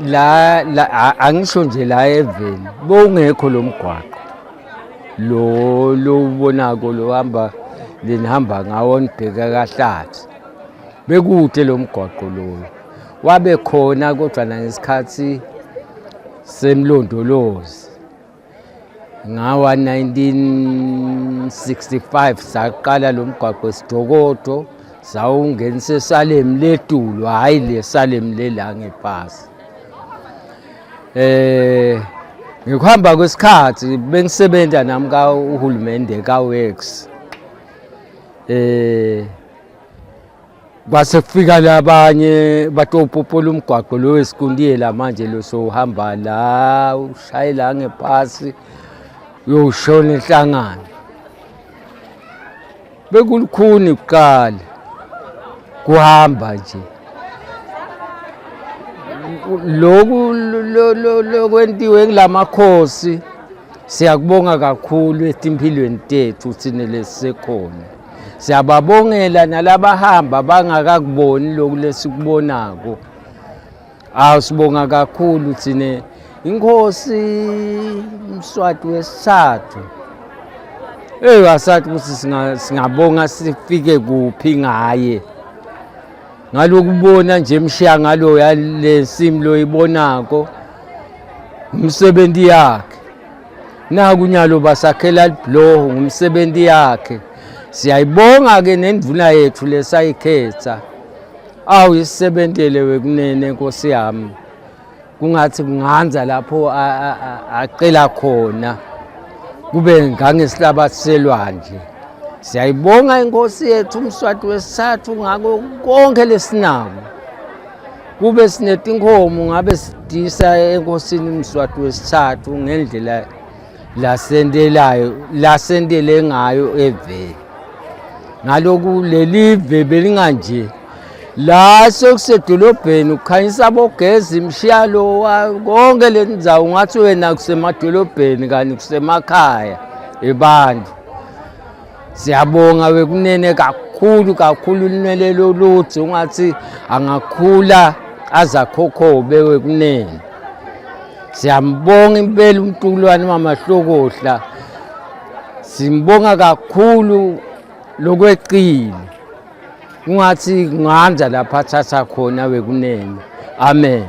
La la angisho nje la eveni bowungekho lo mgwaqo lo lowubonako lo hamba lenihamba ngawo nibheka kahlathi bekude lo mgwaqo loyo wabe khona kodwa nangesikhathi semlondolozi ngawa 1965 saqala lo mgwaqo esidokodo sawungenisa esalem letulo hhayi le salem lela ngephasi eh ngikuhamba kwesikhathi bengisebenza nami ka uhulumende ka works eh Kwase kufika labanye batopopola umgwaqo lo wesikuntiyela manje lo sowuhamba la ushayela ngephasi uyoshona enhlangano. Bekulukhuni kuqala kuhamba nje. Lokhu lokwentiwe kulamakhosi siyakubonga kakhulu etimpilweni tethu thina lesisekhona. Siyababongela nalabahamba bangakakuboni lokhu lesikubonako. Awu sibonga kakhulu thina inkosi Mswati wesithathu. Eyi asathi ukuthi singabonga sifike kuphi ngaye. Ngalokubona nje emshiya ngalo yalesimo loyibonako umsebenzi yakhe. Naku nyalo basakhela libhuloho ngumsebenzi yakhe. Siyayibonga-ke nendvuna yethu lesayikhetha. Awu isebentele wekunene Nkosi yami. Kungathi kunganza lapho acela khona kube ngangesihlabathi selwandle. Siyayibonga inkosi yethu uMswati wesithathu ngako konke lesinako. Kube sinetinkomo ngabe sidisa enkosini uMswati wesithathu ngendlela lasentelayo lasentele ngayo eveni. Ngaloku lelive belinganje la sekusedolobheni ukhanyisa bogezi imshiyalo konke le ndzawo ungathi wena kusemadolobheni kanti kusemakhaya ebantu. Siyabonga wekunene kakhulu kakhulu lunwele loludze ungathi angakhula azakhokhobe wekunene. Siyambonga impela umtukulwane wamahlokohla. Simbonga kakhulu lokweqile. Ungathi kunganza lapha athatha khona wekunene. Amen.